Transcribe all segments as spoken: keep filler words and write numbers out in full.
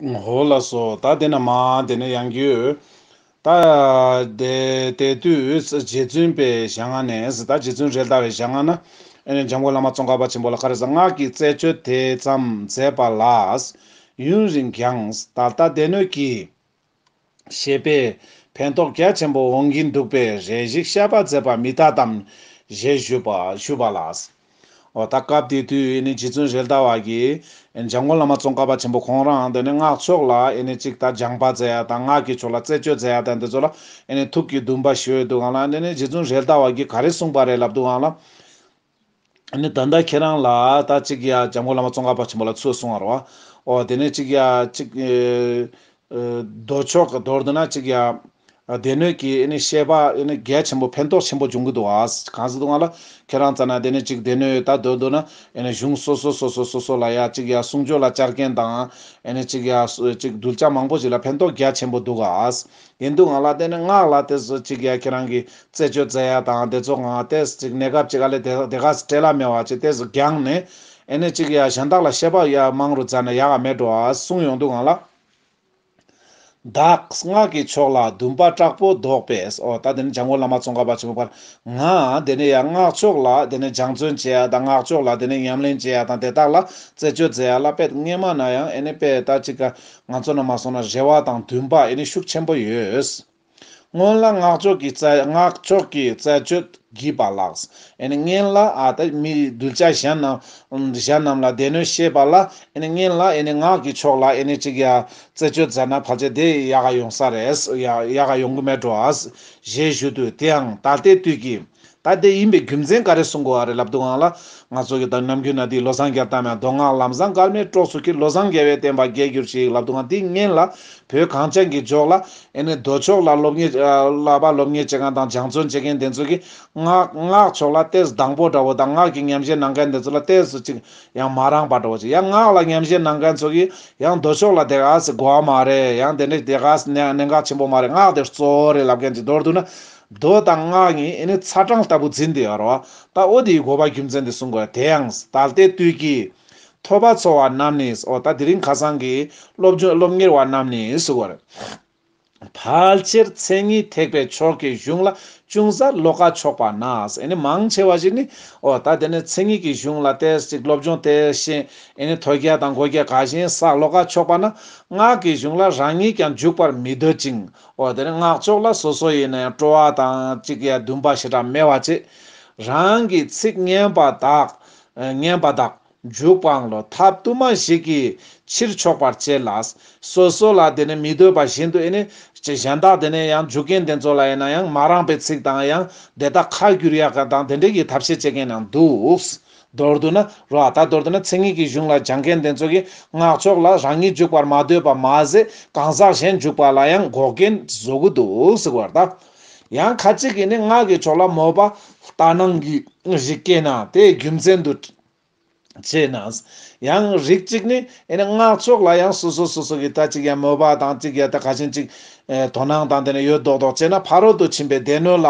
ཧོ་ལགས་སོ། ད་དེ་ན་མ་དེ་ནས་ཡང་རྒྱུ། ད་དེ་དེ་དུས་རྗེ་བཙུན་པའི་ཞལ་སྔ་ནས་ད་རྗེ་བཙུན་རེད་མདའ་བའི་ཞལ་སྔ་ན་ཨེ་ནས་འཇམ་མགོན་བླ་མ་ཙོང་ཁ་པ་ཆེན་པོ་ལ་ག་རེ་ཟེར། སྔགས་ཀྱི་རྩད་གཅོད་དེ་ཙམ་མཛད་པ་ལ། ཡུན་རིང་ཀྱང་ད་ལྟ་སྡེ་སྣོད་ཀྱི་བཤད་པས་ཕན་ཐོགས་རྒྱ་ཆེན་པོ་འོང་གིན་འདུག་པས་རེ་ཞིག་བཤད་པ་མཛད་པ་མི་དག་དམ་ཞེས་ཞུས་པ་ཞུས་པ་ལགས། འོ་ད་སྐབས་དེ་དུས་ཨེ་ནི་རྗེ་བཙུན་རེད་མདའ་བ་གིས་འཇམ་མགོན་བླ་མ་ཙོང་ཁ་པ་ཆེན་པོ་ཁོང་རང་དེ་ནི་སྔགས་ཕྱོགས་ལ་ཨེ་ནི་གཅིག་ད་སྦྱང་པ་མཛད་ཡ་དང་སྔགས་ཀྱི་ཕྱོགས་ལ་རྩད་གཅོད་མཛད་ཡ་དང་དེ་ཚོ་ལ་ཨེ་ནི་ཐུགས་ཀྱི་འདུན་པ་ཞུ་ཡོད་འདུག་གང་ལ། དེ་ནི་རྗེ་བཙུན་རེད་མདའ་བ་གིས་ག་རེ་གསུངས་པ་རེད་ལབ་འདུག་གང་ལ། ཨ་ནི་ད་ལྟ་ཁྱེད་རང་ལ་ད་ཅིག་ཡ་འཇམ་མགོན་བླ་མ་ཙོང་ཁ་པ་ཆེན་པོ་ལ་ཚུར་གསུང་བ་རེད་བ། ཨོ་དེ་ནས་ཅིག་ཡ་ཅིག་ཨེ་ཨེ་མདོ་ཕྱོགས་ཀྱི་མདོར་བསྡུ་ན་ཅིག་ཡ་སྡེ་སྣོད་ཀྱི་ཨ་ནི་བཤད་པ་ཨ་ནི་གལ་ཆེན་པོ་ཕན་ཐོགས་ཆེན་པོ་འབྱུང་གི་འདུག་ཨ། གང་ཟེར་འདུག་ང་ལ་ཁྱེད་རང་ཙ་ན་དེ་ནས་ཅིག་སྡེ་སྣོད་ད་མདོར་བསྡུ་ན་ཨ་ནི་གཞུང་སོ་སོ་སོ་སོ་སོ་སོ་ལ་ཡ་ཅིག་ཡ་གསུང་ཆོས་ལ་བཅར་མཁན་དང་ཨ་ནི་ཅིག་ཡ་ཅིག་གདུལ་བྱ་མང་པོ་ཞིག་ལ་ཕན་ཐོགས་རྒྱ་ཆེན་པོ་འདུག་ཨ། ཡིན་འདུག་ང་ལ་དེ་ནི་སྔགས་ལ་དེ་ཚོ་ཅིག་ཡ་ཁྱེད་རང་གི་རྩད་གཅོད་མཛད་ཡ་དང་དེ་ཚོ་ང་ཏེས་ཅིག་གནས་སྐབས་ཅིག་ཨ་ལེ་དེ་དེ་ག་སྤྲེལ་ལ་མེད་བ་ཅིག་ཏེས་སྒང་ནས་ཨེ་ནས་ཅིག་ཡ་གཞན་དག་ལ་བཤད་པ་ཡ་མང་རུ་མཛད་ན་ཡག་ག་མེད་འགྲོ་ཨ་གསུང་ཡོང་འདུག་ང་ལ། བདག་སྔགས་ཀྱི་ཕྱོགས་ལ་འདུན་པ་དྲག་པོ་ལྡོག་པས། ཨོ་ད་དེ་ནི་འཇམ་མགོན་བླ་མ་ཙོང་ཁ་པ་ཆེན་པོ་ཕར་ང་དེ་ནི་ཡ་སྔགས་ཕྱོགས་ལ་དེ་ནི་སྦྱང་བརྩོན་བྱེད་ཡ་དང་སྔགས་ཕྱོགས་ལ་དེ་ནི་ཉམས་ལེན་བྱེད་ཡ་དང་དེ་དག་ལ་རྩད་གཅོད་མཛད་ཡ་ལ་དཔེ་སྔས་མ་ན་ཡང་ཨེ་ནི་དཔེ་ད་ཅིག་ག་ང་ཚོ་ན་མ་སོང་ན་རེ་བ་དང་འདུན་པ་ཨེ་ནི་ཤུགས་ཆེན་པོ་ཡོད། སྔོན་ལ་སྔགས་ཕྱོགས་ཀྱི་རྩ་སྔགས་ཕྱོགས་ཀྱི་རྩད་གཅོད་བགྱིས་པ་ལགས། ཨེ་ནི་སྔོན་ལ་ཨ་ད་མི་གདུལ་བྱ་གཞན་རྣམས་གཞན་རྣམས་ལ་སྡེ་སྣོད་བཤད་པ་ལ་ཨེ་ནི་སྔོན་ལ་ཨེ་ནི་སྔགས་ཀྱི་ཕྱོགས་ལ་ཨེ་ནི་ཅིག་ཡ་རྩད་གཅོད་མཛད་ན་ཕལ་ཆེར་དེ་ཡག་ག་ཡོང་ས་རེད། ཡ་ཡག་ག་ཡོང་གི་མེད་འགྲོ་ཨ་ཞེས་ཞུ་དུས་དེའང་ད་ལྟའི་དུས་ཀྱི། ད་དེ་ཡིན་པའི་རྒྱུ་མཚན་ག་རེ་གསུང་དགོས་བ་རེད་ལབ་འདུག་གང་ལ། ང་ཚོ་གི་ད་ནམ་རྒྱུན་ན་དེ་བློ་བཟང་རྒྱལ་དར་མ་མདོ་སྔགས་ལམ་བཟང་འགལ་མེད་གྲོགས་སུ་འཁྱིལ། བློ་བཟང་རྒྱལ་བའི་བསྟན་པ་རྒྱས་གྱུར་ཅིག་ལབ་འདུག་གང་དེ་སྔོན་ལ་བོད་གངས་ཅན་གྱི་ལྗོངས་ལ་ཨེ་ནི་མདོ་ཕྱོགས་ལ་སློབ་གཉེར་བསླབ་པ་སློབ་གཉེར་བྱེད་མཁན་དང་སྦྱང་བརྩོན་བྱེད་མཁན་དེ་ཚོ་གི་སྔགས་སྔགས་ཕྱོགས་ལ་ཏེས་སྡང་པོ་འདྲ་བོ་དང་སྔགས་ཀྱི་ཉམས་བཞེས་གནང་མཁན་དེ་ཚོ་ལ་ཏེས་སུ་ཅིག་ཡང་མ་རངས་པ་འདྲ་བོ་ཅིག་ཡང་སྔགས་ལ་ཉམས་བཞེས་གནང་མཁན་ཚོ་གི་ཡང་མདོ་ཕྱོགས་ལ་དེ་ག་སེ་དགོས་པ་མ་རེད། ཡང་དེ་འདྲ་དེ་ག་སེ་གནད་འགག་ཆེན་པོ་མ་རེད། སྔགས་དེ་གཙོ་བོ་རེད་ལབ་མཁན་ཅིག་མདོར་བསྡུ་ན། མདོ་དང་སྔགས་གཉིས་ཨེ་ནི་ཚ་གྲང་ལྟ་བུ་འཛིན་བསྡད་ཡོད་རེད་བ། ད་འོ་དེའི་དགོས་པ་རྒྱུ་མཚན་དེ་གསུང་དགོས། དེ་ཡང་ད་ལྟའི་དུས་ཀྱི་ཐོས་པ་འཚོ་བ་རྣམས་ནི། འོ་ད་དེ་རིང་ཁ་སང་གི་སློབ་སྦྱོང་སློབ་གཉེར་བ་རྣམས་ནི་ཟེར་བ་རེད། ཕལ་ཆེར་མཚན་ཉིད་ཐེག་པའི་ཕྱོགས་ཀྱི་གཞུང་ལ་ཅུང་ཟད་བློ་ཁ་ཕྱོགས་པ་ན། ཨེ་ནི་མང་ཆེ་བ་ཞིག་ནི་འོ་ད་དེ་ནི་མཚན་ཉིད་ཀྱི་གཞུང་ལ་ཏེས་ཅིག་སློབ་སྦྱོང་དེ་བཞིན་ཨེ་ནི་ཐོས་རྒྱ་དང་གོ་རྒྱ་ག་གཞན་བསགས་བློ་ཁ་ཕྱོགས་པ་ན། སྔགས་ཀྱི་གཞུང་ལ་རང་ཉིད་ཀྱང་འཇུག་པར་མི་འདོད་ཅིང་། འོ་དེ་ནི་སྔགས་ཕྱོགས་ལ་སོ་སོ་ཡིན་ན་ཡང་སྤྲོ་བ་དང་གཅིག་ཡ་འདུན་པ་ཞེ་དྲག་མེད་པ་བྱེད། རང་གི་ཚིག་ངན་པ་དག་ངན་པ་དག་འཇུག་པའང་བློ་ཐབས་དུ་མ་ཞིག་གིས་ཕྱིར་ཕྱོགས་པར་བྱེད་ལ། སོ་སོ་ལ་དེ་ནི་མི་འདོད་པ་བཞིན་དུ་ཨེ་ནི་གཞན་དག་དེ་ནི་ཡང་འཇུག་མཁན་དེ་ཚོ་ལ་ཡིན་ན་ཡང་མ་རངས་པའི་ཚིག་དང་ཡང་དེ་དག་ཁ་བསྒྱུར་ཡག་ག་དང་དེ་འདྲས་ཀྱི་ཐབས་ཤེས་བྱེད་མཁན་ཡང་འདུག་མདོར་བསྡུ་ན་རོ། ད་མདོར་བསྡུ་ན་མཚན་ཉིད་ཀྱི་གཞུང་ལ་སྦྱང་མཁན་དེ་ཚོ་གིས་སྔགས་ཕྱོགས་ལ་རང་ཉིད་འཇུག་པར་མ་འདོད་པ་མ་ཟད་གང་ཟག་གཞན་འཇུག་པ་ལ་ཡང་འགོག་རྐྱེན་བཟོ་གི་འདུག་ཟེར་བར་ད། ཡང་ཁ་ཅིག་གིས་ནི་སྔགས་ཀྱི་ཕྱོགས་ལ་མོས་པ་ལྟར་སྣང་གི་རིགས་སྐྱེས་ན་དེའི་རྒྱུ་མཚན་དུ་བྱས་ན། ཡང་རིགས་གཅིག་ནི་ཨེ་ནི་སྔགས་ཕྱོགས་ལ་ཡང་སོ་སོ་སོ་སོ་གི་ད་ཅིག་ཡང་མོས་པ་དང་ཅིག་ཡང་ད་ག་ཅན་ཅིག་ཨེ་དོ་སྣང་དང་དེ་ནི་ཡོད་མདོག་མདོག་བྱས་ན་ཕ་རོལ་ཏུ་ཕྱིན་པའི་སྡེ་སྣོད་ལ་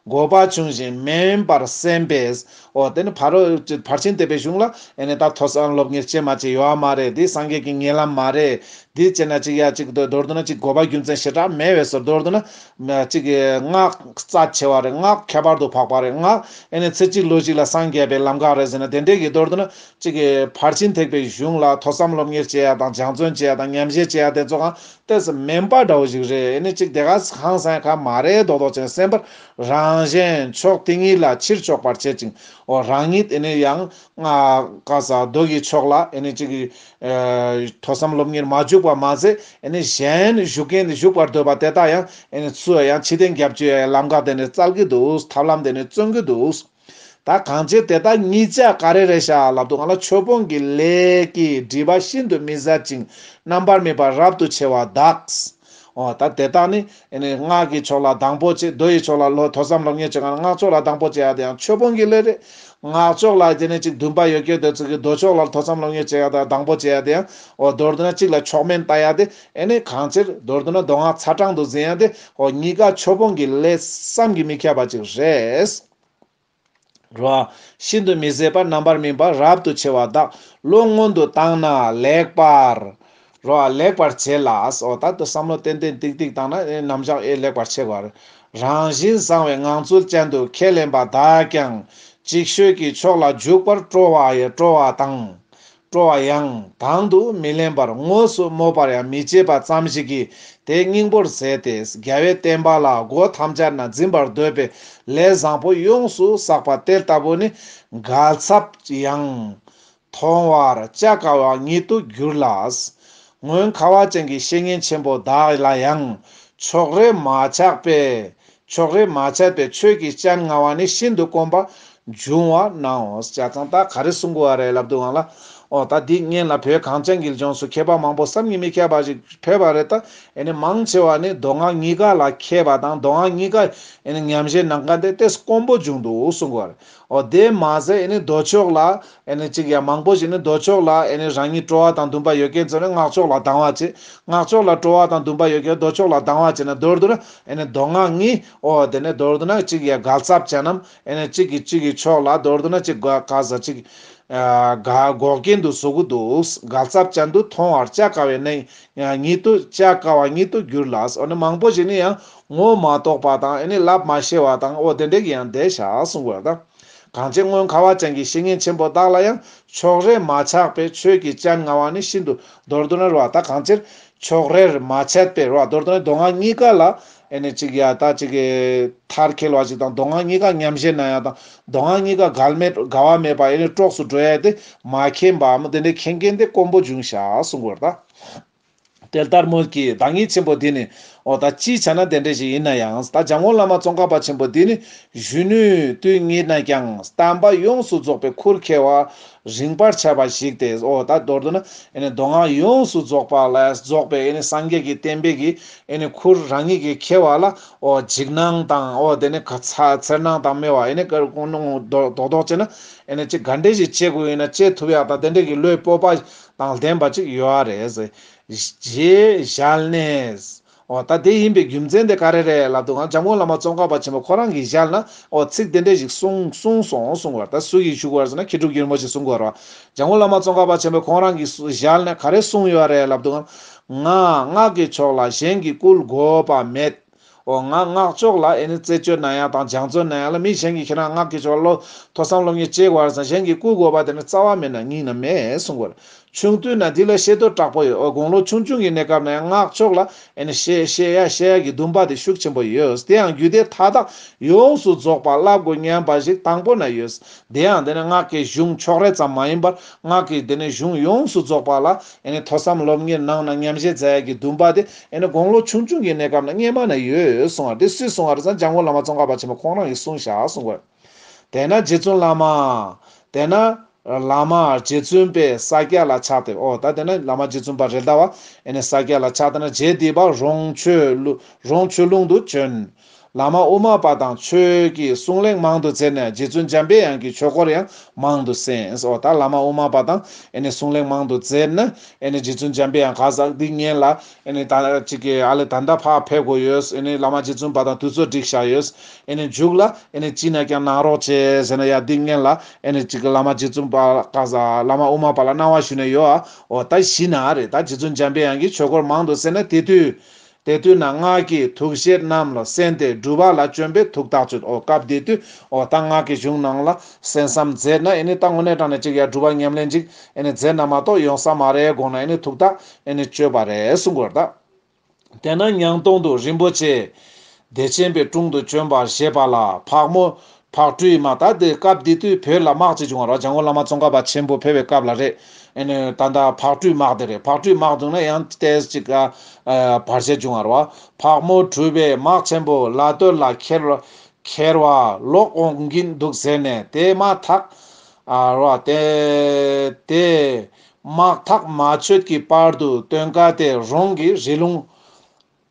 དགོས་པ་ཆུང་ཞིང་དམན་པར་སེམས་པས། འོ་དེ་ནི་ཕ་རོལ་ཕར་ཕྱིན་བསྟན་པའི་གཞུང་ལ་ཨེ་ནི་ད་ཐོས་བསམ་སློབ་གཉེར་བྱེད་མ་བྱེད་ཡོད་མ་རེད། འདི་སངས་རྒྱས་ཀྱི་ཉེ་ལམ་མ་རེད། འདི་བྱས་ན་ཅིག་ཡ་ཅིག་མདོར་བསྡུ་ན་ཅིག་དགོས་པ་རྒྱུ་མཚན་ཞེ་དྲག་མེད་པས་སོ། མདོར་བསྡུ་ན་ཅིག་སྔགས་རྩ་ཆེ་བ་རེད། སྔགས་ཁྱད་པར་དུ་འཕགས་པ་རེད། སྔགས་ཨེ་ནི་ཚེ་གཅིག་ལུས་གཅིག་ལ་སངས་རྒྱས་པའི་ལམ་ཁ་རེད་ཟེར་ན་དེ་འདྲས་ཀྱི་མདོར་བསྡུ་ན་ཅིག་གི་ཕར་ཕྱིན་ཐེག་པའི་གཞུང་ལ་ཐོས་བསམ་སློབ་གཉེར་བྱེད་ཡ་དང་སྦྱང་བརྩོན་བྱེད་ཡ་དང་ཉམས་བཞེས་བྱེད་ཡ་དེ་ཚོ་གང་ཏོག་ཙམ་དམན་པ་འདྲ་བོ་ཞིག་རེད། ཨེ་ནི་ཅིག་དེ་ག་ཧང་སང་ཁ་མ་རེད་མདོག་མདོག་བྱས་ནས་སེམས་པར་རང་གཞན་ཕྱོགས་དེ་ཉིད་ལ་ཕྱིར་ཕྱོགས་པར་བྱེད་ཅིང་། འོ་རང་ཉིད་ཨེ་ནི་ཡང་ང་ག་ས་མདོ་ཡི་ཕྱོགས་ལ་ཨེ་ནི་ཅིག་ཨེ་ཐོས་བསམ་སློབ་གཉེར་མ་བཅུག་པ་མ་ཟད་ཨེ་ནི་གཞན་ཞུགས་མཁན་ཞུགས་པར་འདོད་པ་དེ་དག་ཡང་ཨེ་ནི་ཚུར་ཡང་ཕྱིར་འཐེན་རྒྱབ་བཅུག་ཡ་ལམ་ཁ་དེ་ནི་བཙལ་གི་འདུག་ཐབས་ལམ་དེ་ནི་བརྩོན་གི་འདུག་ད་གང་བྱས་དེ་དག་གཉིས་ཆ་ག་རེ་རེད་ཤག་ལབ་དུས་ང་ལ་ཆོས་སྤོང་གི་ལས་ཀྱི་སྒྲིབ་པ་ཤིན་ཏུ་མི་བཟད་ཅིང་རྣམ་པར་སྨིན་པ་རབ་ཏུ་ཕྱེ་བ་དག་འོ་ད་དེ་དག་ནི་ཨེ་ནི་སྔགས་ཀྱི་ཕྱོགས་ལ་སྡང་པོ་བྱེད། མདོ་ཡི་ཕྱོགས་ལ་སློབ་ཐོས་བསམ་སློབ་གཉེར་བྱེད་ག་ན་སྔགས་ཕྱོགས་ལ་སྡང་པོ་བྱེད་ཡ་དེ་ཡང་ཆོས་སྤོང་གི་ལས་རེད། སྔགས་ཕྱོགས་ལ་དེ་ནས་ཅིག་འདུན་པ་ཡོད་རྒྱུ་དེ་ཚོ་གི་མདོ་ཕྱོགས་ལ་ཐོས་བསམ་སློབ་གཉེར་བྱེད་ཡ་དང་སྡང་པོ་བྱེད་ཡ་དེ་ཡང་འོ་མདོར་བསྡུ་ན་གཅིག་ལ་ཕྱོགས་མེད་ལྟ་ཡ་དེ་ཨེ་ནི་གང་ཕྱིར་མདོར་བསྡུ་ན་མདོ་སྔགས་ཚ་གྲང་དུ་འཛིན་ཡ་དེ་འོ་གཉིས་ཀ་ཆོས་སྤོང་གི་ལས་བསམ་གྱིས་མི་ཁྱབ་པ་ཅིག་རེད། རོ། ཤིན་ཏུ་མི་བཟད་པ་རྣམ་པར་སྨིན་པ་རབ་ཏུ་ཕྱེ་བ་དག་བློ་སྔོན་དུ་བཏང་ན་ལེགས་པར་ རོ། ལེགས་པར་བྱེད་ལ། འོ་ད་དུ་བསམ་བློ་ཏན་ཏན་ཏིག་ཏིག་བཏང་ན་ཨེ་རྣམ་གཞག་ཨེ་ལེགས་པར་ཕྱེ་དགོས། རང་བཞིན་བཟང་བའི་ངང་ཚུལ་ཅན་དུ་ཁས་ལེན་པ་དག་ཀྱང་ཅིག་ཤོས་ཀྱི་ཕྱོགས་ལ་འཇུག་པར་སྤྲོ་བ་ཡང་སྤྲོ་བ་དང་། སྤྲོ་བ་ཡང་དང་དུ་མི་ལེན་པར་དངོས་སུ་སྨོད་པར་ཡང་མི་བྱེད་པ་ཙམ་ཞིག་གིས་དེ་སྙིང་པོར་ཟད་དེ། རྒྱལ་བའི་བསྟན་པ་ལ་སྒོ་ཐམས་ཅད་ན་འཛིན་པར་འདོད་པའི་ལས་བཟང་པོ་ཡོངས་སུ་བསགས་པ་དེ་ལྟ་བུ་ནི་འགལ་ཚབས་ཡང་མཐོང་བར་བྱ་དཀའ་བ་ཉིད་དུ་འགྱུར་ལ། སྔོན་ཁ་བ་ཅན་གྱི་བཤེས་གཉེན་ཆེན་པོ་དག་ལ་ཡང་ཕྱོགས་རིས་མ་ཆགས་པའི་ཕྱོགས་རིས་མ་ཆད་པའི་ཆོས་ཀྱི་སྤྱན་མངའ་བ་ནི་ཤིན་ཏུ་དཀོན་པ་འབྱུང་བ་ནའོ། བྱས་ཙང་ད་ག་རེ་གསུང་དགོས་པ་རེད་ལབ་དུས་སྒང་ལ། འོ་ད་འདི་སྔོན་ལ་བོད་གངས་ཅན་གྱི་ལྗོངས་སུ་མཁས་པ་མང་པོ་བསམ་གྱིས་མི་ཁྱབ་པ་ཞིག་ཕེབས་པ་རེད། ད་ཨེ་ནི་མང་ཆེ་བ་ནི་མདོ་སྔགས་གཉིས་ཀ་ལ་མཁས་པ་དང་མདོ་སྔགས་གཉིས་ཀ་ཨེ་ནི་ཉམས་བཞེས་གནང་མཁན་དེ་ཏོག་ཙམ་དཀོན་པོ་བྱུང་འདུག་གསུང་དགོས་པ་རེད། འོ་དེ་མ་ཟད་ཨེ་ནི་མདོ་ཕྱོགས་ལ་ཨེ་ནི་གཅིག་ཡང་མང་པོ་ཞིག་ནི་མདོ་ཕྱོགས་ལ་ཨེ་ནི་རང་ཉིད་སྤྲོ་བ་དང་འདུན་པ་ཡོད་མཁན་ཚོ་ནི་སྔགས་ཕྱོགས་ལ་སྡང་བ་བྱེད། སྔགས་ཕྱོགས་ལ་སྤྲོ་བ་དང་འདུན་པ་ཡོད་མཁན་མདོ་ཕྱོགས་ལ་སྡང་བ་བྱེད་ན། མདོར་བསྡུ་ན་ཨེ་ནི་མདོ་སྔགས་གཉིས། འོ་དེ་ནས་མདོར་བསྡུ་ན་གཅིག་ཡང་འགལ་ཚབས་ཅན་ནམ། ཨེ་ནི་གཅིག་གིས་གཅིག་གི་ཕྱོགས་ལ་མདོར་བསྡུ་ན་གཅིག་ག་ག་ས་གཅིག་ཨ་ག་འགོག་རྐྱེན་དུ་བཟོ་གི་འདུག་འགལ་ཚབས་ཅན་དུ་མཐོང་བར་བྱ་དཀའ་བའི་གནས་ཉིད་དུ་བྱ་དཀའ་བ་ཉིད་དུ་འགྱུར་ལ། འོ་ནི་མང་པོ་ཞིག་ནི་ཡང་ངོ་མ་རྟོགས་པ་དང་ཨེ་ནི་ལབ་མ་ཤེས་པ་དང་འོ་དེ་འདྲ་གི་ཡང་བསྡད་བཞག་གསུང་དགོས་པ་དང་། གངས་ཅན་སྔོན་ཁ་བ་ཅན་གྱི་བཤེས་གཉེན་ཆེན་པོ་དག་ལ་ཡང་ཕྱོགས་རིས་མ་ཆགས་པའི་ཆོས་ཀྱི་སྤྱན་མངའ་བ་ནི་ཤིན་ཏུ། མདོར་བསྡུ་ན་རོ། ད་གང་ཕྱིར་ཕྱོགས་རིས་མ་ཆད་པའི་རོ། མདོར་བསྡུ་ན་མདོ་སྔགས་གཉིས་ཀ་ལ་ཨེ་ནི་གཅིག་ཡ་ད་གཅིག་གི་མཐར་འཁྱོལ་བ་ཞིག་དང་མདོ་སྔགས་གཉིས་ཀ་ཉམས་བཞེས་གནང་ཡ་དང་མདོ་སྔགས་གཉིས་ཀ་འགལ་མེད་འགལ་བ་མེད་པ་ཨེ་ནི་གྲོགས་སུ་འགྲོ་ཡ་དེ་མ་མཁྱེན་པའམ་དེ་འདྲའི་མཁྱེན་མཁན་དེ་དཀོན་པོ་བྱུང་ཤག་གསུང་དགོས་རེད་ད། དེ་ལྟར་མོད་ཀྱི་བདག་ཉིད་ཆེན་པོ་འདི་ནི། འོ་ད་སྤྱིའི་ཆ་ན་དེ་འདྲ་ཞིག་ཡིན་ན་ཡང་ད་འཇམ་མགོན་བླ་མ་ཙོང་ཁ་པ་ཆེན་པོ་འདི་ནི་གཞོན་ནུའི་དུས་ཉིད་ན་ཀྱང་བསྟན་པ་ཡོངས་སུ་རྫོགས་པའི་ཁུར་འཁྱེར་བ་རིངས་པར་བྱ་བ་ཞིག་སྟེ། འོ་ད་མདོར་བསྡུ་ན་ཨེ་ནི་མདོ་སྔགས་ཡོངས་སུ་རྫོགས་པ་ལ་རྫོགས་པའི་ཨེ་ནི་སངས་རྒྱས་ཀྱི་བསྟན་པའི་གི་ཨེ་ནི་ཁུར་རང་ཉིད་ཀྱིས་འཁྱེར་བ་ལ། འོ་འཇིགས་སྣང་དང་འོ་དེ་ནི་ག་ཚ་འཚེར་སྣང་དང་སྨེ་བ་ཨེ་ནི་ཀར་ཀུན་སློང་རྡོག་རྡོག་རྡོག་བྱས་ན་ཨེ་ནི་ཅིག་ག་འདྲ་ཞིག་བྱེད་དགོས་ཡིན་ན་བྱེད་ཐུབ་ཡག་དང་དེ་འདྲ་གི་བློའི་སྤོབས་པ་དང་ལྡན་པ་ཅིག་ཡོད་རེད། རྗེས་བཞག་ནས། འོ་ད་དེ་ཡིན་པའི་རྒྱུ་མཚན་དེ་ག་རེ་རེད་ལབ་དུས་ང་འཇམ་མགོན་བླ་མ་ཙོང་ཁ་པ་ཆེན་པོ་ཁོ་རང་གི་ཞལ་ན་འོ་ཚིག་དེ་འདྲ་ཞིག་གསུངས་གསུངས་སོང་གསུང་བར། ད་སུ་ཡིས་ཞུ་དགོས་ཟེར་ན་མཁས་གྲུབ་རྒྱལ་མོ་ཞིག་གསུང་དགོས་རེད་བ། འཇམ་མགོན་བླ་མ་ཙོང་ཁ་པ་ཆེན་པོས་ཁོང་རང་གི་ཞལ་ནས་ག་རེ་གསུངས་ཡོད་རེད་ལབ་དུས་ང་སྔགས་ཀྱི་ཕྱོགས་ལ་གཞན་གྱིས་བསྐུལ་དགོས་པ་མེད། འོ་ང་སྔགས་ཕྱོགས་ལ་ཨེ་ནི་རྩད་གཅོད་གནང་ཡག་དང་སྦྱང་བརྩོན་གནང་ཡག་ལ་མི་གཞན་གྱིས་ཁྱེད་རང་སྔགས་ཀྱི་ཕྱོགས་ལ་ཐོས་བསམ་སློབ་གཉེར་བྱེད་དགོས་རེད་ཟེར་གཞན་གྱིས་བསྐུལ་དགོས་པ་དེ་ནི་རྩ་བ་མེད་ན་སྙིང་ན་མེད་གསུང་དགོས་རེད། ཆུང་དུས་ན་འདི་ལ་ཤེས་འདོད་དྲག་པོ་ཡོད། འོ་དགུང་ལོ་ཆུང་ཆུང་གི་གནས་སྐབས་ན་ཡང་སྔགས་ཕྱོགས་ལ་ཨེ་ནི་ཤེས་ཤེས་ཡ་ཤེས་ཡ་གི་འདུན་པ་དེ་ཤུགས་ཆེན་པོ་ཡོད། དེ་ཡང་རྒྱུད་སྡེ་མཐའ་དག་ཡོངས་སུ་རྫོགས་པ་བསླབ་དགོས་སྙམ་པ་ཞིག་དང་པོ་ན་ཡོད། དེ་ཡང་དེ་ནི་སྔགས་ཀྱི་གཞུང་ཕྱོགས་རེ་ཙམ་མ་ཡིན་པར་སྔགས་ཀྱི་དེ་ནི་གཞུང་ཡོངས་སུ་རྫོགས་པ་ལ་ཨེ་ནི་ཐོས་བསམ་སློབ་གཉེར་གནང་ན་ཉམས་བཞེས་མཛད་ཡ་གི་འདུན་པ་དེ་ཨེ་ནི་དགུང་ལོ་ཆུང་ཆུང་གི་གནས་སྐབས་ན་སྔོན་མ་ན་ཡོད་གསུང་བ་དེ་སུས་གསུང་བ་རེད་ཟེར་ན་འཇམ་མགོན་བླ་མ་ཙོང་ཁ་པ་ཆེན་པོ་ཁོང་རང་གིས་གསུངས་བཞག་གསུང་བ། དེས་ན་རྗེ་བཙུན་བླ་མ། དེས་ན་བླ་མ་རྗེ་བཙུན་པས་ས་སྐྱ་ལ་ཕྱག་འདེབས། འོ་ད་དེ་ན་བླ་མ་རྗེ་བཙུན་པ་རེད་ད་བ། ཨེ་ནི་ས་སྐྱ་ལ་ཕྱག་འདེབས་ན་རྗེ་འདི་པ་རོང་ཆོས་ལུ་རོང་ཆོས་ལུང་དུ་བྱོན། བླ་མ་དབུ་མ་པ་དང་ཆོས་ཀྱི་གསུང་གླེང་མང་དུ་མཛད་ནས་རྗེ་བཙུན་འཇམ་པའི་དབྱངས་ཀྱི་ཆོས་སྐོར་ཡང་མང་དུ་གསན། འོ་ད་བླ་མ་དབུ་མ་པ་དང་ཨེ་ནི་གསུང་གླེང་མང་དུ་མཛད་ན་ཨེ་ནི་རྗེ་བཙུན་འཇམ་པའི་དབྱངས་ག་ཟག་འདི་སྔོན་ལ། ཨེ་ནི་ད་ཅིག་གི་ཨ་ལེ་ད་ལྟ་ཕར་ཕེབས་དགོས་ཡོད། ཨེ་ནི་བླ་མ་རྗེ་བཙུན་པ་དང་དུས་ཚོད་བསྒྲིགས་བཞག་ཡོད། ཨེ་ནི་མཇུག་ལ་ཨེ་ནི་ཅི་ན་ཀྱང་གནང་རོགས་བྱས་ཟེར་ན་ཡ་འདི་སྔོན་ལ་ཨེ་ནི་ཅིག་གི་བླ་མ་རྗེ་བཙུན་པ་ག་ཟ་བླ་མ་དབུ་མ་པ་ལ་གནང་བ་ཞུས་ནས་ཡོད་ཨ། འོ་ད་གཞི་ན་རེད་ད་རྗེ་བཙུན་འཇམ་པའི་དབྱངས་ཀྱི་ཆོས་སྐོར་མང་དུ་གསན་ན་དེ་དུས། དེ་དུས་ན་སྔགས་ཀྱི་ཐུགས་བཞེད་རྣམས་ལ་གསན་ཏེ་སྒྲུབ་པ་ལ་བཅོམ་པའི་ཐུགས་ཐག་ཆོད། འོ་སྐབས་དེ་དུས་འོ་ད་སྔགས་ཀྱི་གཞུང་ནང་ལ་གསན་བསམ་མཛད་ན་ཨེ་ནི་ད་དངོས་གནས་དྲང་གནས་ཅིག་ཡ་སྒྲུབ་པ་ཉམས་ལེན་ཅིག་ཨེ་ནི་མཛད་ན་མ་གཏོགས་ཡོང་ས་མ་རེད་དགོངས་ན་ཨེ་ནི་ཐུགས་ཐག་ཨེ་ནི་ཆོད་པ་རེད་གསུང་དགོས་རེད་ད། དེས་ན་ཉང་སྟོང་དུ་རིན་པོ་ཆེ་བདེ་ཆེན་པའི་དྲུང་དུ་བྱོན་པར་བཞེད་པ་ལ་ཕག་མོ་ཕག་གྲུའི་དམག་ད་དེ་སྐབས་དེ་དུས་བོད་ལ་དམག་ཅིག་བྱུང་བ་རེད། འཇམ་མགོན་བླ་མ་ཙོང་ཁ་པ་ཆེན་པོ་ཕེབས་པའི་སྐབས་ལ་རེད། ཨེ་ནི་ད་ལྟ་ཕག་གྲུའི་དམག་དེ་རེད། ཕག་གྲུའི་དམག་བྱུང་ན་ཡང་ཏོག་ཙམ་ཅིག་ཨ་བར་ཆད་བྱུང་བ་རེད་བ། ཕག་མོ་གྲུ་པའི་དམག་ཆེན་པོ་ལ་སྟོད་ལ་ཁྱེར་ཁྱེར་བ་ལོག་འོང་གིན་འདུག་ཟེར་ནས་དེ་དམག་ཐག་ཨ་རོ་དེ་དེ་དམག་ཐག་མ་ཆོད་ཀྱི་བར་དུ་སྟོན་ཀ་དེ་རོང་གི་རི་ལུང་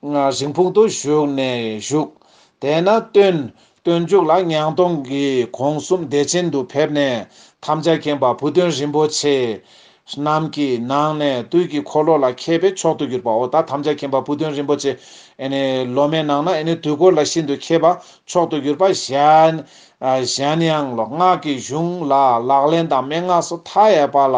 རིང་ཕུག་ཏུ་བཞུགས་ནས་བཞུགས། དེས་ན་སྟོན་སྟོན་མཇུག་ལ་ཉང་སྟོང་གི་གོང་གསུམ་བདེ་ཆེན་དུ་ཕེབས་ནས་ཐམས་ཅད་མཁྱེན་པ་བུ་སྟོན་རིན་པོ་ཆེ་རྣམས་ཀྱི་ནང་ནས་དུས་ཀྱི་འཁོར་ལོ་ལ་མཁས་པའི་མཆོག་ཏུ་གྱུར་པའོ། ད་ཐམས་ཅད་མཁྱེན་པ་བུ་སྟོན་རིན་པོ་ཆེ་ཨེ་ནི་སློབ་མའི་ནང་ན་ཨེ་ནི་དུས་འཁོར་ལ་ཤིན་ཏུ་མཁས་པ་མཆོག་ཏུ་གྱུར་པ་གཞན་གཞན་ཡང་ལོ་སྔགས་ཀྱི་གཞུང་ལ་ལག་ལེན་དང་མན་ངག་སོགས་མཐའ་ཡས་པ་ལ།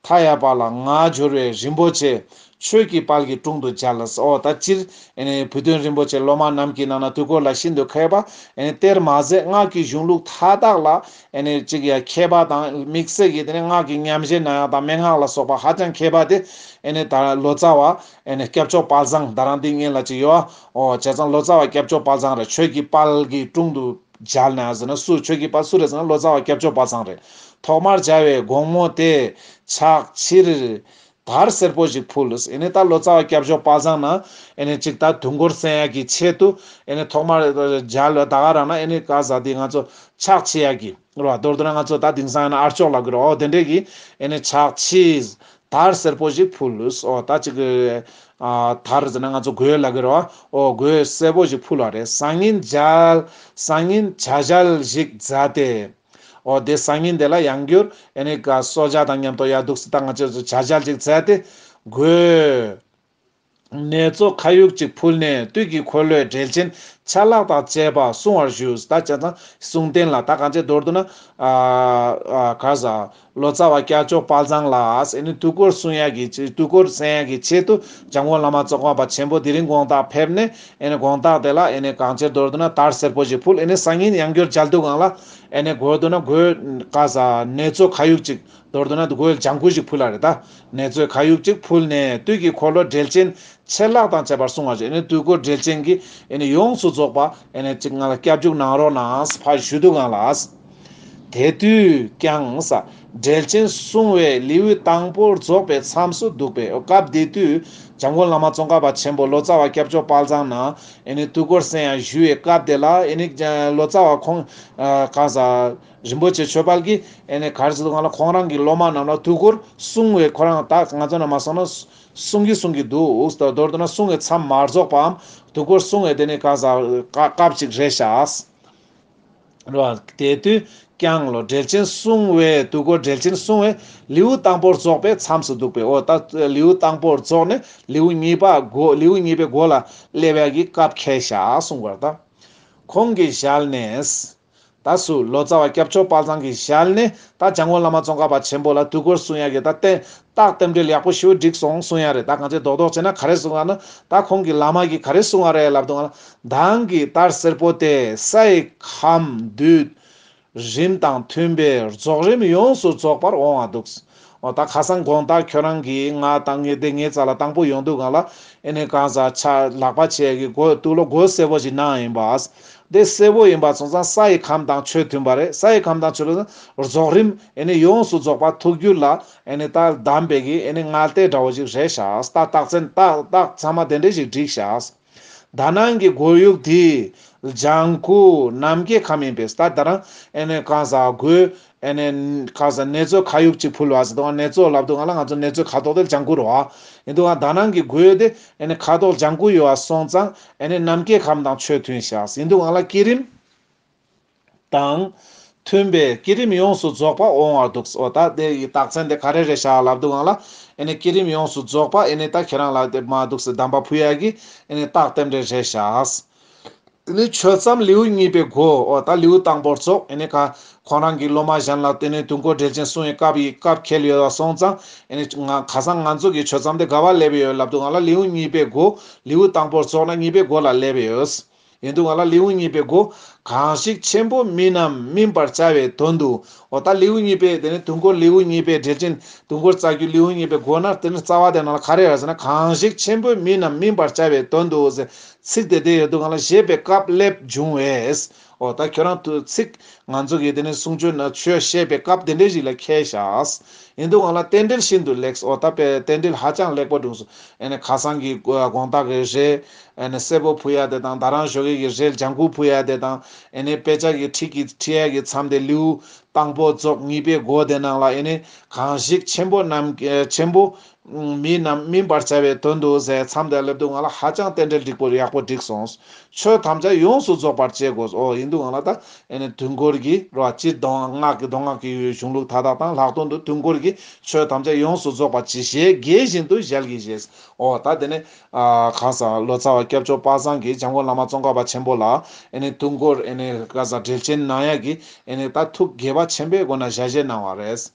མཐའ་ཡས་པ་ལ་ངག་སྦྱོར་བའི་རིན་པོ་ཆེ། ཆོས་ཀྱི་དཔལ་གྱི་དྲུང་དུ་མཇལ་ལ། ཨོ་ད་སྤྱིར་ཨེ་ནི་བུ་སྟོན་རིན་པོ་ཆེ་སློབ་མ་རྣམས་ཀྱི་ནང་ན་དུས་འཁོར་ལ་ཤིན་ཏུ་མཁས་པ་ཨེ་ནི་གཏེར་མ་ཟད་སྔགས་ཀྱི་གཞུང་ལུགས་མཐའ་དག་ལ་ཨེ་ནི་གཅིག་ཡ་མཁས་པ་དང་། དམིགས་བསལ་གྱི་དེ་ནི་སྔགས་ཀྱི་ཉམས་བཞེས་གནང་ཡག་དང་མན་ངག་ལ་སོགས་པ་ཧ་ཅང་མཁས་པ་དེ་ཨེ་ནི་ད་ལོ་ཙཱ་བ་ཨེ་ནི་སྐྱབས་མཆོག་དཔལ་བཟང་། ད་རང་འདི་སྔོན་ལ་ཅིག་ཡོད། ཨོ་བྱས་ཙང་ལོ་ཙཱ་བ་སྐྱབས་མཆོག་དཔལ་བཟང་རེད། ཆོས་ཀྱི་དཔལ་གྱི་དྲུང་དུ་མཇལ་ན་ཟེར་ན་སུ། ཆོས་ཀྱི་དཔལ་སུ་རེད་ཟེར་ན་ལོ་ཙཱ་བ་སྐྱབས་མཆོག་དཔལ་བཟང་རེད། ཐོག་མར་མཇལ་བའི་དགོང་མོ་དེ་ཕྱག་ཕྱིར་དར་སེར་པོ་ཞིག་ཕུལ། ཨེ་ནི་ད་ལོ་ཙཱ་བ་སྐྱབས་མཆོག་དཔལ་བཟང་ན་ཨེ་ནི་ཅིག་ད་དུས་འཁོར་གསན་ཡག་གི་ཆེད་དུ་ཨེ་ནི་ཐོག་མར་མཇལ་བའི་ད་ག་རང་ན་ཨེ་ནི་ག་ཟ་དེ་ང་ཚོ་ཕྱག་ཕྱི་ཡག་གི་རོ། མདོར་བསྡུ་ན་ང་ཚོ་ད་དེང་སང་ཡིན་ན་ཨར་ཅོག་ལབ་གི་རོ། ཨོ་དེ་འདྲས་ཀྱི་ཨེ་ནི་ཕྱག་ཕྱིར་དར་སེར་པོ་ཞིག་ཕུལ། ཨོ་ད་ཅིག་ཨ་དར་ཟེར་ན་ང་ཚོ་གོས་ལབ་གི་རོ། ཨོ་གོས་སེར་པོ་ཞིག་ཕུལ་བ་རེད། སང་ཉིན་མཇལ། སང་ཉིན་བྱ་བྱལ་ཞིག་མཛད་དེ། ཨོ་དེ་སང་ཉིན་དེ་ལ་ཡང་བསྐྱར་ཨེ་ནི་ག་གསོལ་ཇ་དང་མཉམ་དུ་ཡར་འདུག་སེ་ད་ང་ཚོས་བྱ་བྱལ་ཅིག་མཛད་དེ། གོས་ནེ་ཙོ་ཁ་ཡུག་ཅིག་ཕུལ་ནས་དུས་ཀྱི་འཁོར་ལོའི་འགྲེལ་ཆེན་ཆ་ལག་དང་བཅས་པ་གསུང་བར་ཞུས། ད་བྱས་ཙང་གསུང་རྟེན་ལ་ད་གང་ཅི་མདོར་བསྡུ་ན་ཨ་ཨ་ག་ཟ་ལོ་ཙཱ་བ་སྐྱབས་མཆོག་དཔལ་བཟང་ལ་ཨེ་ནི་དུས་འཁོར་གསུང་ཡག་གི་དུས་འཁོར་གསན་ཡག་གི་ཆེད་དུ་འཇམ་མགོན་བླ་མ་ཙོང་ཁ་པ་ཆེན་པོ་དེ་རིང་དགོང་དག་ཕེབས་ནས། ཨེ་ནི་དགོང་དག་དེ་ལ་ཨེ་ནི་གང་ཅི་མདོར་བསྡུ་ན་དར་སེར་པོ་ཞིག་ཕུལ། ཨེ་ནི་སང་ཉིན་ཡང་བསྐྱར་མཇལ་དུས་སྒང་ལ་ཨེ་ནི་མདོར་བསྡུ་ན་གོས་ག་ཟ་ནེ་ཙོ་ཁ་ཡུག་ཅིག་མདོར་བསྡུ་ན་གོས་ལྗང་ཁུ་ཞིག་ཕུལ་ལ་རེད། ད་ནེ་ཙོའི་ཁ་ཡུག་ཅིག་ཕུལ་ནས་དུས་ཀྱི་འཁོར་ལོ་འགྲེལ་ཆེན་ཆད་ལྷག་དང་བཅས་པར་གསུང་བ་ཞིག་ཨེ་ནི་དུས་འཁོར་འགྲེལ་ཆེན་གྱི་ཨེ་ནི་ཡོངས་སུ་རྫོགས་པ་ཨེ་ནི་ཅིག་ང་ལ་སྐྱབས་འཇུག་གནང་རོགས་གནང་ཕར་ཞུ་དུས་སྒང་ལ། དེ་དུས་ཀྱང་ས་འགྲེལ་ཆེན་གསུང་བའི་ལེའུ་དང་པོར་རྫོགས་པའི་མཚམས་སུ་འདུག་པས། སྐབས་དེ་དུས་འཇམ་མགོན་བླ་མ་ཙོང་ཁ་པ་ཆེན་པོ་ལོ་ཙཱ་བ་སྐྱབས་མཆོག་དཔལ་བཟང་ན་ཨེ་ནི་དུས་འཁོར་གསན་ཡང་ཞུ་བའི་སྐབས་དེ་ལ་ཨེ་ནི་ལོ་ཙཱ་བ་ཁོང་གང་ཟ་རིན་པོ་ཆེ་ཆོས་དཔལ་གྱིས་ཨེ་ནི་ག་རེ་ཟེར་དུས་སྒང་ལ་ཁོང་རང་གི་སློབ་མ་རྣམས་ལ་དུས་འཁོར་གསུང་བའི་ཁོ་རང་ད་ང་ཚོ་ན་མ་སོང་ན་གསུང་གི་གསུང་གི་འདུག་མདོར་བསྡུ་ན་གསུང་བའི་མཚམས་མ་རྫོགས་པའམ་དུས་འཁོར་གསུང་བའི་དེ་ནི་ག་ཟ་སྐབས་ཅིག་རེད་ཤག་རོ། དེ་དུས་ཀྱང་ལོ་འགྲེལ་ཆེན་གསུང་བའི་དུས་འཁོར་འགྲེལ་ཆེན་གསུང་བའི་ལེའུ་དང་པོར་རྫོགས་པའི་མཚམས་སུ་འདུག་པས། འོ་ད་ལེའུ་དང་པོར་རྫོགས་ནས་ལེའུ་གཉིས་པ་འགོ་ལེའུ་གཉིས་པའི་འགོ་ལ་སླེབས་ཡག་གི་སྐབས་འཁེལ་ཤག་གསུང་བར་ད། ཁོང་གི་ཞལ་ནས། ད་སུ་ལོ་ཙཱ་བ་སྐྱབས་མཆོག་དཔལ་བཟང་གི་ཞལ་ནས་ད་འཇམ་མགོན་བླ་མ་ཙོང་ཁ་པ་ཆེན་པོ་ལ་དུས་འཁོར་གསུང་ཡག་གི་ད་བསྟན་རྟགས་རྟེན་འབྲེལ་ཡག་པོ་ཞེ་པོ་འགྲིག་སོང་གསུང་ཡག་རེད། ད་གང་ཅི་རྡོག་རྡོག་བྱས་ན་ག་རེ་གསུང་ཡག་ན་ད་ཁོང་གི་བླ་མ་གིས་ག་རེ་གསུང་ཡག་རེད་ལབ་དུས་སྒང་ལ། མདང་གི་དར་སེར་པོ་དེ་སའི་ཁམས་བདུད་རིམ་དང་མཐུན་པའི་རྫོགས་རིམ་ཡོངས་སུ་རྫོགས་པར་འོང་བ་འདུག་འོ་ད་ཁ་སང་དགོང་དག་ཁྱོད་རང་གིས་ང་དང་ངའི་དེ་ངའི་རྩ་ལ་དང་པོ་ཡོང་དུས་སྒང་ལ་ཨེ་ནི་གང་ཟ་ཆ་ལག་པ་ཆེ་གི་གོས་དུག་ལོག་གོས་སེར་པོ་ཞིག་གནང་ཡིན་པ། དེ་སེར་པོ་ཡིན་པ་སོང་ཙང་ས་ཡི་ཁམས་དང་ཆོས་མཐུན་པ་རེད། ས་ཡི་ཁམས་དང་ཆོས་མཐུན་རྫོགས་རིམ་ཨེ་ནི་ཡོངས་སུ་རྫོགས་པ་ཐུགས་རྒྱུད་ལ་ཨེ་ནི་ད་གདམས་པའི་གི་ཨེ་ནི་ངལ་རྟེན་འདྲ་བོ་ཞིག་རེད་ཤག་ད་རྟགས་མཚན་རྟགས་རྟགས་ཚང་མ་དེ་འདྲ་ཞིག་འགྲིག་ཤག་ད་ནང་གི་མགོ་ཡུག་དེ་ལྗང་ཁུ་ནམ་མཁའི་ཁམས་ཡིན་པས། ད་ད་རང་ཨེ་ནི་གང་ཟ་གོས་ཨེ་ནི་གང་ཟ་ནེ་ཙོ་ཁ་ཡུག་ཅིག་ཕུལ་བ་ཟེར་དུས་ནེ་ཙོ་ལབ་དུས་སྒང་ལ་ང་ཚོ་ནེ་ཙོའི་ཁ་དོག་དེ་ལྗང་ཁུ་རེད་བ། ཡིན་དུས་སྒང་ད་ནང་གི་གོས་དེ་ཨེ་ནི་ཁ་དོག་ལྗང་ཁུ་ཡོད་པ་སོང་ཙང་ཨེ་ནི་ནམ་མཁའི་ཁམས་དང་ཆོས་མཐུན་ཤག་ཡིན་དུས་སྒང་ལ་བསྐྱེད་རིམ་དང་མཐུན་པའི་བསྐྱེད་རིམ་ཡོངས་སུ་རྫོགས་པ་འོང་བར་འདུག་འོ་ད་དེ་ཡི་རྟགས་མཚན་དེ་ག་རེ་རེད་ཤག་ལབ་དུས་སྒང་ལ་ཨེ་ནི་བསྐྱེད་རིམ་ཡོངས་སུ་རྫོགས་པ་ཨེ་ནི་ད་ཁྱེད་རང་ལ་དེ་མ་འདུག་སེ་གདམས་པ་ཕུལ་ཡག་གི་ཨེ་ནི་རྟགས་རྟེན་འབྲེལ་རེད་ཤག་དེ་ནི་ཆོས་མཚམས་ལེའུ་གཉིས་པའི་འགོ། འོ་ད་ལེའུ་དང་པོ་རྫོགས། ཨེ་ནི་ཁ་ཁོང་རང་གི་སློབ་མ་གཞན་ལ་དེ་ནི་དུས་འཁོར་འགྲེལ་ཆེན་གསུང་བའི་སྐབས་ཡི་སྐབས་འཁེལ་ཡོད་པ་སོང་ཙང་། ཨེ་ནི་ང་ཁ་སང་ང་ཚོ་གི་ཆོས་མཚམས་དེ་ག་བ་སླེབས་ཡོད་ལབ་དུས་སྒང་ལ་ལེའུ་གཉིས་པའི་འགོ། ལེའུ་དང་པོ་རྫོགས་ན་གཉིས་པའི་འགོ་ལ་སླེབས་ཡོད། ཡིན་དུས་སྒང་ལ་ལེའུ་གཉིས་པའི་འགོ། གང་ཞིག་ཆེན་པོ་མིན་ནམ་སྨིན་པར་བྱ་བའི་དོན་དུ། འོ་ད་ལེའུ་གཉིས་པའི་དེ་ནི་དུས་འཁོར་ལེའུ་གཉིས་པའི་འགྲེལ་ཆེན་དུས་འཁོར་རྩ་རྒྱུད་ལེའུ་གཉིས་པའི་འགོ་ན་དེ་ནི་རྩ་བ་དེ་ནང་ལ་ག་རེ་ཡོད་ཟེར་ན། གང་ཞིག་ཆེན་པོ་མིན་ནམ་སྨིན་པར་བྱ་བའི་དོན་དུ་ཟེར། ཚིག་དེ་དེ་ཡོད་དུས་སྒང་ལ་ཞེས་པའི་སྐབས་སླེབས་བྱུང་བས། འོ་ད་ཁྱོད་རང་དུ་ཚིག་ང་ཚོ་གི་དེ་ནི་གསུང་ཆོས་ན་ཆོས་བཤད་པའི་སྐབས་དེ་འདྲའི་ཞིག་ལ་འཁེལ་ཤག་ཡིན་དུས་སྒང་ལ་རྟེན་འབྲེལ་ཤིན་ཏུ་ལེགས། འོ་ད་པའི་རྟེན་འབྲེལ་ཧ་ཅང་ལེགས་པོ་བྱུང་སོང་། ཨེ་ནི་ཁ་སང་གི་དགོང་དག་གི་རས་ཨེ་ནི་སེར་པོ་ཕུལ་ཡག་དེ་དང་། ད་རང་ཞོགས་ཀས་ཀྱི་རས་ལྗང་ཁུ་ཕུལ་ཡག་དེ་དང་། ཨེ་ནི་དཔེ་ཆ་གི་ཁྲིད་ཀྱི་ཁྲིད་ཡག་གི་མཚམས་དེ་ལེའུ་དང་པོ་རྫོགས། གཉིས་པའི་འགོ་དེ་ནང་ལ་ཨེ་ནི་གང་ཞིག་ཆེན་པོ་རྣམས་ཆེན་པོ་མིན་ནམ་སྨིན་པར་བྱ་བའི་དོན་དུ་ཟེར་མཚམས་དེ་སླེབས་དུས་སྒང་ལ་ཧ་ཅང་རྟེན་འབྲེལ་འགྲིག་པོ་ཡག་པོ་འགྲིག་སོང་། ཆོས་ཐམས་ཅད་ཡོངས་སུ་རྫོགས་པར་བྱེད་དགོས། འོ་ཡིན་དུས་སྒང་ལ་ད་ཨེ་ནི་དུས་འཁོར་གྱི་རོ་སྤྱིར་མདོ་སྔགས་ཀྱི་མདོ་སྔགས་ཀྱི་གཞུང་ལུགས་མཐའ་དག་དང་། ལྷག་དོན་དུ་དུས་འཁོར་གྱི་ཆོས་ཐམས་ཅད་ཡོངས་སུ་རྫོགས་པར་བྱེད། ཞེས་དགྱེས་བཞིན་དུ་ཞལ་གྱིས་བཞེས། འོ་ད་དེ་ནི་ཨ་གང་ཟག་ལོ་ཙཱ་བ་སྐྱབས་མཆོག་དཔལ་བཟང་གིས་འཇམ་མགོན་བླ་མ་ཙོང་ཁ་པ་ཆེན་པོ་ལ་ཨེ་ནི་དུས་འཁོར་ཨེ་ནི་གང་ཟག་འགྲེལ་ཆེན་གནང་ཡག་གི་ཨེ་ནི་ད་ཐུགས་དགྱེས་པ་ཆེན་པོའི་སྒོ་ནས་ཞལ་བཞེས་གནང་བ་རེད།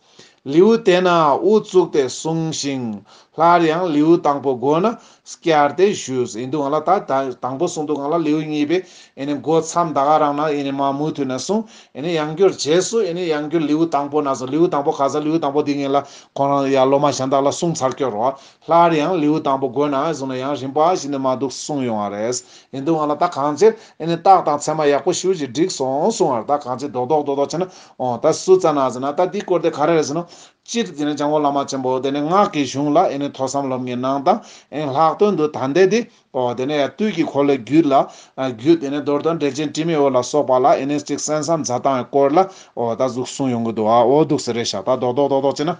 ལེའུ་དེ་ན་དབུ་བཙུགས་ཏེ་གསུངས་ཤིང་། སླར་ཡང་ལེའུ་དང་པོ་འགོ་ན་བསྐྱར་ཏེ་ཞུས། ཡིན་དུས་ང་ལ་ད་ད་དང་པོ་གསུངས་དུས་ང་ལ་ལེའུ་གཉིས་པའི་ཨེ་ནི་འགོ་མཚམས་ད་ག་རང་ན་ཨེ་ནི་མ་མུ་མཐུད་ནས་གསུངས། ཨེ་ནི་ཡང་བསྐྱར་རྗེས་སུ་ཨེ་ནི་ཡང་བསྐྱར་ལེའུ་དང་པོ་ན་སོང་། ལེའུ་དང་པོ་ག་ས་ལེའུ་དང་པོ་འདི་ངེད་ལ་ཁོ་རང་ཡ་སློབ་མ་གཞན་དག་ལ་གསུངས་ཚར་སྐྱོར་རོ། སླར་ཡང་ལེའུ་དང་པོ་འགོ་ན་གསུངས་ནས་ཡང་རིམ་པ་བཞིན་དུ་མ་འདུག་གསུངས་ཡོང་བ་རེད། ཡིན་དུས་ང་ལ་ད་གང་ཅིར་ཨེ་ནི་རྟགས་དང་མཚན་མ་ཡག་པོ་ཞེ་པོ་ཅིག་བསྒྲིགས་སོང་གསུངས་བ་རེད། ད་གང་ཅིར་རྡོག་རྡོག་རྡོག་རྡོག་བྱས་ན་འོ་ད་སུ་ཙ་ན་ཟེར་ན་ད་འདི་སྐོར་དེ་ག་རེ་རེད་ཟེར་ན། སྤྱིར་དེ་ནས་འཇམ་མགོན་བླ་མ་ཆེན་པོ་དེ་ནས་སྔགས་ཀྱི་གཞུང་ལ་ཨེ་ནི་ཐོས་བསམ་སློབ་གཉེར་གནང་དང་ཨེ་ལྷག་དོན་དུ་ད་ལྟའི་དེ་ཨོ་དེ་ནས་ཡང་དུས་ཀྱི་འཁོར་ལོའི་རྒྱུད་ལ་རྒྱུད་དེ་ནས་མདོར་དོན་འགྲེལ་ཆེན་དྲི་མེད་འོད་ལ་སོགས་པ་ལ་ཨེ་ནི་གཅིག་གསན་བསམ་མཛད་སྟངས་སྐོར་ལ་ཨོ་ད་གཟུགས་གསུངས་ཡོང་གི་འདུག་ཨ་ཨོ་འདུག་ཟེར་རེད་ཤག་ད་རྡོག་རྡོག་རྡོག་རྡོག་བྱས་ན།